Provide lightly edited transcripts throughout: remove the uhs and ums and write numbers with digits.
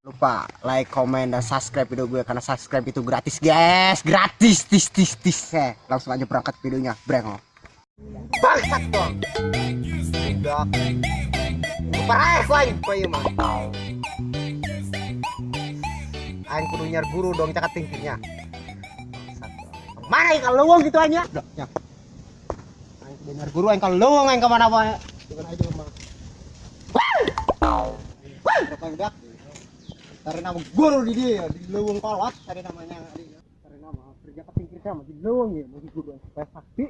Lupa like, komen, dan subscribe video gue karena subscribe itu gratis, guys. Gratis, tis tis tis. Eh, langsung aja berangkat videonya, brengok. Bangsat dong. Dok. Parah ku aing ku ieu mah. Aing kudu nyar guru dong cakat tingkinya. Bangsat dong. Mana aing kalau leuweung gitu aja? Dok, ya. Aing kudu nyar guru aing kalau leuweung aing ka mana bae. Gimana aja mah. Wah! Wah! Cari nama guru di dia di leuweung kolot cari namanya. Cari nama kerja ketingkir sama di leuweung ya mau guru supaya sakti.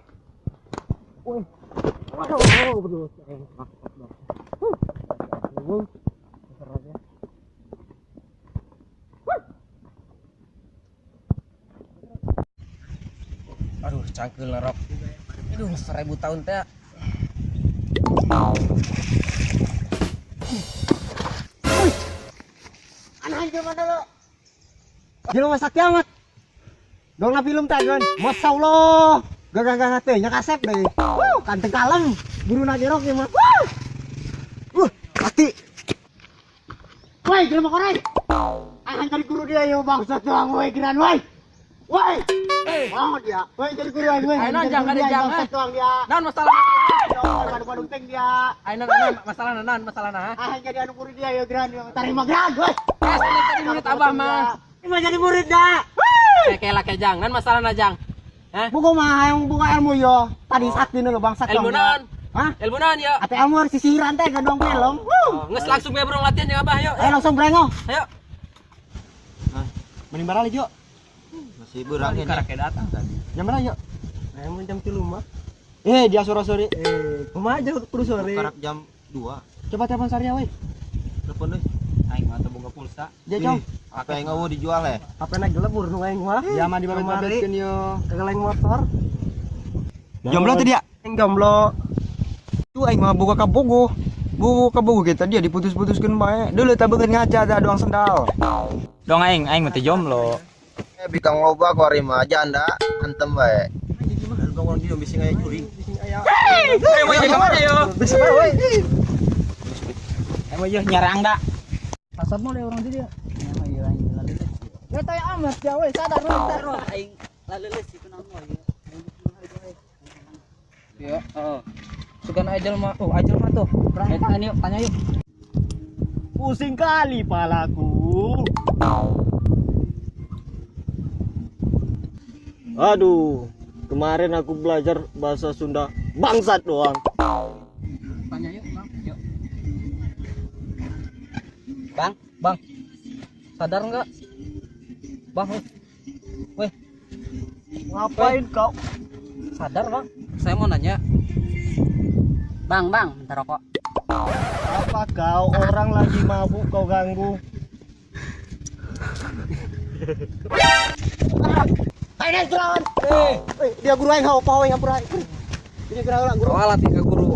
Woi. Waduh, betul. Leuweung. Aduh, cangkeul narok. Aduh, 1000 tahun teh. Anak mana lo? Jelema sakti amat. Dong na film teh kan. Masya Allah. Gagah-gagah teh nya kasep deui. Wuh, kanteng kalem. Guru na jerok ieu mah. Wuh. Mati. Woi, jelema koreng. Aing cari guru dia yo bangsat doang woi geran woi. Woi. Mau dia. Woi jadi guru aing woi. Ayo jang kada jang. Bangsat doang dia. Naon masalah? Waduh teng dia. Ayo naon masalah naon masalahna ha? Aing jadi anu guru dia yo geran yo. Tarima geran woi. Eh, tadi murid abah mah. Ini mah jadi murid dah. Kayak laki jang, naon masalahna jang? Hah? Buku mah yang buka ilmu yo. Tadi sakti nu bangsat. Ilmu naon? Hah? Ilmu naon yo? Ate ilmu harus sisiran teh gandong film. Oh, geus langsung bae burung latihan jeung abah yo. Ayo langsung brengo. Ayo. Nah, mending barali yo. Masih berang ini. Karake datang tadi. Jam berapa yo? Emang jam 3 mah. Eh, dia sore-sore. Eh, kumaha aja kudu sore. Karak jam 2. Coba telepon Sarya woi. Telepon deh. Aing mah teu boga pulsa. Dia cong. HP yang eueuh dijual ya? HP na gelebur nu aing mah. Ya mah dibabet-babetkeun yo. Kegeleng motor. Jomblo teh dia. Aing jomblo. Tuh aing mah boga kabogoh. Boga kabogoh kita dia diputus-putuskeun bae. Deuleu tah beungeut ngaca tah doang sendal. Dong aing, aing mah teu jomblo. Eh, bikang loba ku ari mah janda antem bae. Bang orang dia bisi ngaya juring. Ayo mau ke mana yo? Bisa bae woi. Ayo mau nyerang dah. Pasar mau orang dia. Ya tanya amat ya woi, sadar woi. Aing laleuleus itu naon we. Iya, heeh. Sugan ajal mah, oh ajal mah tuh. Ayo tanya yuk, tanya yuk. Pusing kali palaku. Aduh, kemarin aku belajar bahasa Sunda bangsat doang. Tanya yuk, Bang. Yuk. Bang, Bang. Sadar enggak? Bang, weh. Weh, Ngapain kau? sadar, Bang. Saya mau nanya. Bang, Bang, minta rokok. Apa kau orang lagi mabuk kau ganggu? Ayo naik lawan. Eh, dia guru aing hau pawai ngampura. Ini guru lah guru. Alat ke guru.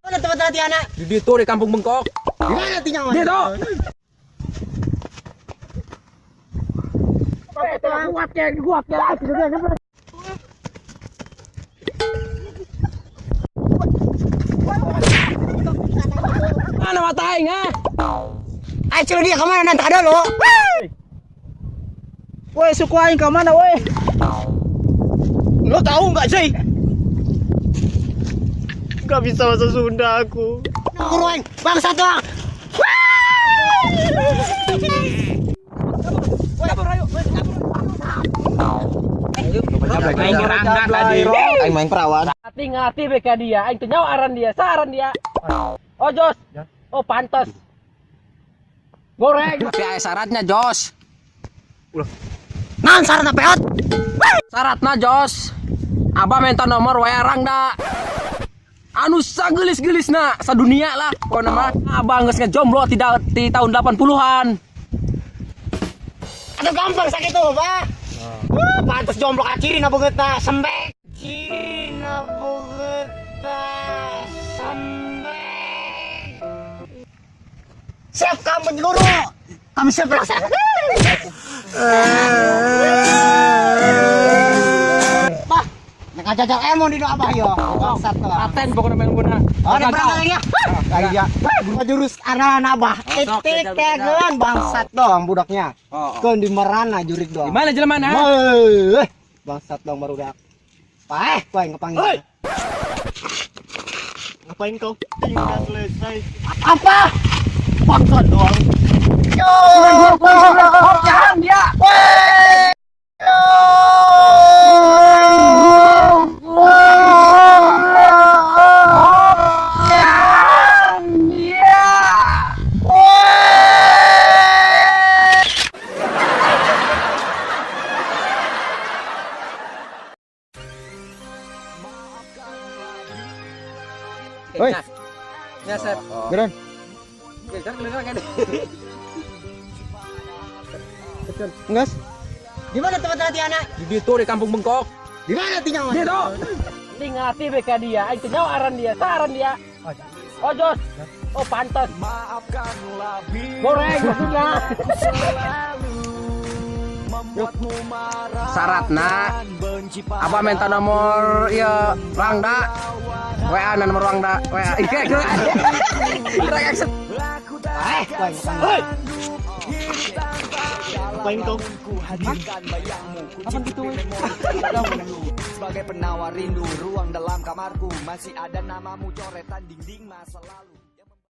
Mana tempat latihan anak? Di ditu di Kampung Bengkok. Di mana tinggal? Di ditu. Kuat kayak kuat kayak. Mana mata aing, ha? Ayo suruh dia kemana nanti ada lo. Woi, suku aing ke mana woi? Lo tahu nggak sih? Gak bisa bahasa Sunda aku. Guru aing, bangsat doang. Aing nyerang dah tadi. Aing main perawan. Ngati ngati beka dia, aing teu nyawa aran dia, saran dia. Oh, Jos. Oh, pantes. Goreng. Tapi aya syaratnya, Jos. Naon syaratna peot? Syaratna, Jos. Abah minta nomor wae Rangda. Anu sagelis-gelisna sadunia lah pokona mah. Abah geus ngejomblo tidak di tahun 80-an. Aduh gampang sakit tuh, Pak. Wah, pantes jomblo kacirina beungeutna sembek. Cirina beungeutna sembek. Siap kamu guru. Kami siap laksanakan. Bah, Ngajajal emon di abah yo. Bangsat lah. Paten pokoknya main guna. Oh, ada berangkat lagi ya? Iya. Gua jurus arahan abah. Titik kegeun bangsat dong budaknya. Keun di merana jurik dong. Di mana jelema na? Bangsat dong barudak. Paeh, kowe ngepanggil. Ngapain kau? Tinggal selesai. Apa? Bangsat doang. Yo. Jangan dia. Oi. Ya, Sep. Geran. Ngas. Di mana tempat latihan? Di situ di Kampung Bengkok. Di mana tinggal? Di situ. Ini ngelatih BK dia, aing teu nyawa aran dia, saran dia. Oh, Jos. Oh, pantas. Goreng maksudnya. Syaratna apa minta nomor ya Rangda WA na nomor Rangda WA ih gerak gerak action. Ngapain kau? Kapan gitu? Sebagai penawar rindu, ruang dalam kamarku masih ada namamu coretan dinding masa lalu.